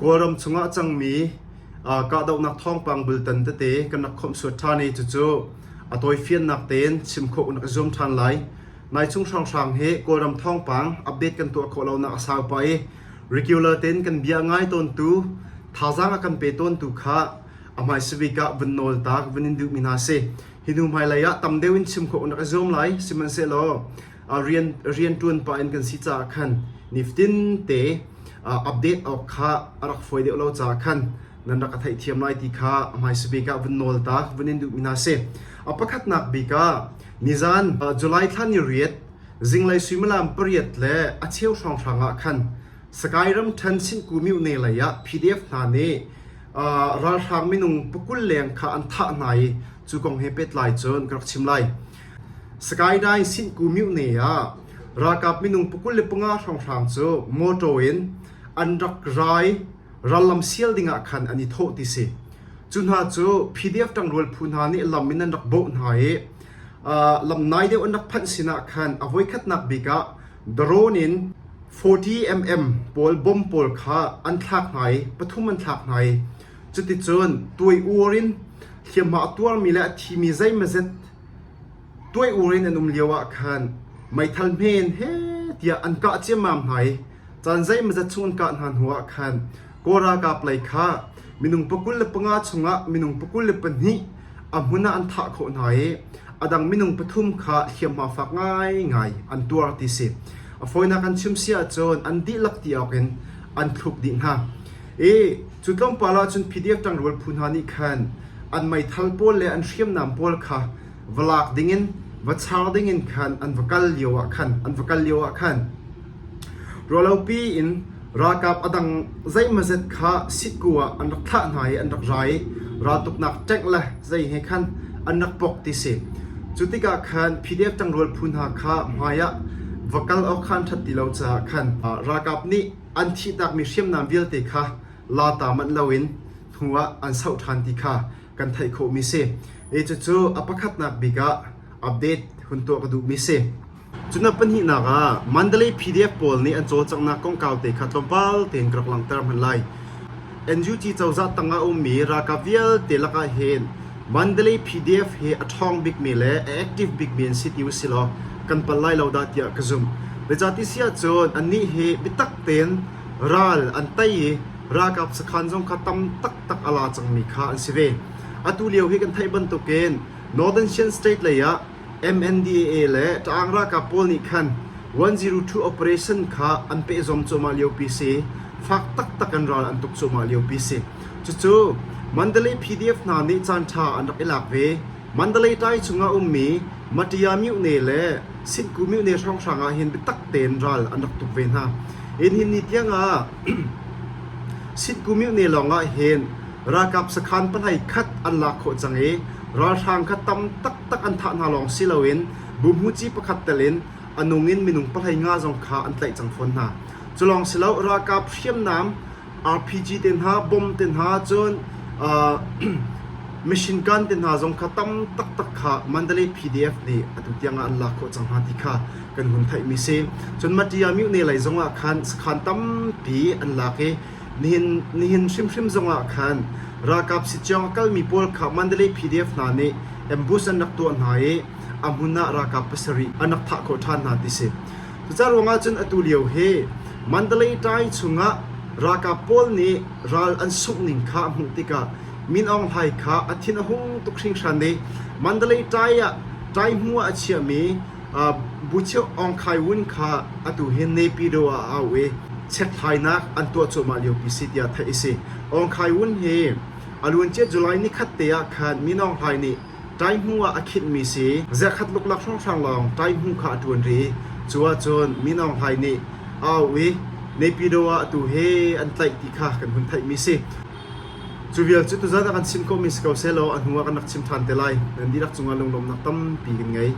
Kawlram chungah a cangmi kahdohnak thawngpang bultan tete kan rak khawmhsuat ṭhan i cucu a tawifiannak tein chim khawh kan rak i zuam ṭhan lai. Nai chung hrawnghrang hi Kawlram thawngpang update kan tuah khawh lonak a sau pah i regular tein kan bia ngai tawntu, thazaang a kan pe tawntu kha a hmaisabik ah vun nawl ta ka vun in duhmi hna si. Hi hnu hmailei ah tam deuh in chim khawh kan rak i zuam lai. Sihmanhsehlaw rian rianṭuan pah in kan si caah khan nifatin te update awk kha a rak fawi deuh lo caah khan nan rak ka theihthiam lai ti kha a hmaisabik ah vun nawl ta vun in duhmi hna si. A pakhatnak bik ah nizan July thla ni riat zinglei suimilam pariat le a cheu hrawnghrang ah khan Sakai ramṭhen Sinku myone lei ah PDF hna nih ralhrang minung pakul leng kha an thah hna i cu kong he pehtlai cun ka rak chim lai. Skyline Sinku myone ah ralkap minung 25 hrawnghrang cu motor in an rak rai rallam sial dingah khan an i thawh ti si. Cu hna cu PDF ṭangrual phu hna nih lam in an rak bawh hna i lam nai deuh an rak phanh sinah khan a voikhatnak bik ah drone in 40 mm pawl bomb pawl kha an thlak hna i pathum an thlak hna i cuticun tuai ur in hliamhma a tuarmi le a thimi zeimazet tuai ur in an um lio ah khan meithal hmen he tiah an kah ciammam hna i caan zeimazet chung an kah hna hnu ah khan Kawl ralkap lei kha minung 25 chungah minung 22 a hmun ah an thah khawh hna i a dang minung pathum kha hliamhma fak ngaingai an tuar ti si. A fawinak an chim si ahcun an dihlak ti awk in an thluk dih hna. I cu tlawmpal ahcun PDF ṭangrual phu hna nih khan an meithal pawl le an hriamnam pawl kha va lak dingin va char dingin khan an va kal lio ah khan an va kal lio ah khan Ruahlopi in ralkap a dang zeimawzet kha sitku ah an rak thlah hna i an rak ra i raltuknak tank le zei he khan an rak pok ti si. Cu tikah khan PDF ṭangrual phu hna kha hmai ah va kal awk kha an ṭhat ti lo caah khan ralkap nih an thihtakmi hriamnam vialte kha la ta manh loin hnu ah an soh ṭhan ti kha kan theih khawhmi si. I cucu a pakhatnak bik ah update hun tuah ka duhmi si. Cun a pahnihnak ah Mandalay PDF pawl nih an cawlcanghnak kongkau te kha tlawmpal tein ka rak langhter hmanh lai. NUG cozah tangah a ummi ralkap vialte lakah hin Mandalay PDF hi a ṭhawng bikmi le a active bikmi an si ti usilaw kan palh lai lo dah tiah ka zumh. Zeicahti si ahcun annih hi biatak tein ral an tei i ralkap sakhan zong kha tam taktak a la cangmi kha an si ve. Atu lio hi kan theih bantukin Northern Shan State lei ah MNDAA le Ta'ang ralkap pawl nih khan 102 operation kha an pehzawm cuahmah liopi si. Fak taktak in ral an tuk cuahmah liopi si. Cucu Mandalay PDF hna nih caanṭha an rak i lak ve. Mandalay tai chungah ummi Matia myone le Sitku myone hrawnghrang ah hin biatak tein ral an rak tuk ve hna. Nihin ni tiangah Sitku myone lawngah hin ralkap sakhan pahlei khat an lak khawh cang i ralhrang kha tam taktak an thah hna lawng si loin buhmuci pakhat tel in a nung in minung pahlei nga zong kha an tlaih cang fawn hna. Cu lawng si lo ralkap hriamnam RPG te hna, bomb te hna cun uh, machine gun te hna zong kha tam taktak kha Mandalay PDF nih atu tiang ah an lak khawh cang hna ti kha kan hun theihmi si. Cun Matia myone lei zong ah khan sakhan tampi an lak i Nihin, nihin hrimhrim zongah khan ralkap siciong a kalmi pawl kha Mandalay PDF hna nih ambush an rak tuah hna i a hmun ah ralkap pasarih an rak thah khawh ṭhan hna ti si. Cucaah ruangah cun atu lio hi Mandalay Tai chungah ralkap pawl nih ral an sungh ning kha a hmuh tikah Min Aung Hlaing kha a thin a hung tuk hringhran i Mandalay Tai ah Tai hmu ah a chiahmi Bucheu Aung Khai Wun kha atu hi Naypyidaw ah a au i chekhlainak an tuah cuahmah liopi si tiah theih a si. Aung Khai Wun hi a luancia July nikhat te ah khan Min Aung Hlaing nih Taihmu ah a khinhmi si. Zerkhat luklak hrawnghrang lawng Taihmu kha a ṭuan rih i cu ahcun Min Aung Hlaing nih a auh i Naypyidaw ah atu hi an tlaih ti kha kan hun theihmi si. Cu vial cu tuzan ah kan chim khawhmi si ko sehlaw a hnu ah kan rak chim ṭhan te lai. Nan dihlak cungah lunglawmhnak tampi kan ngei.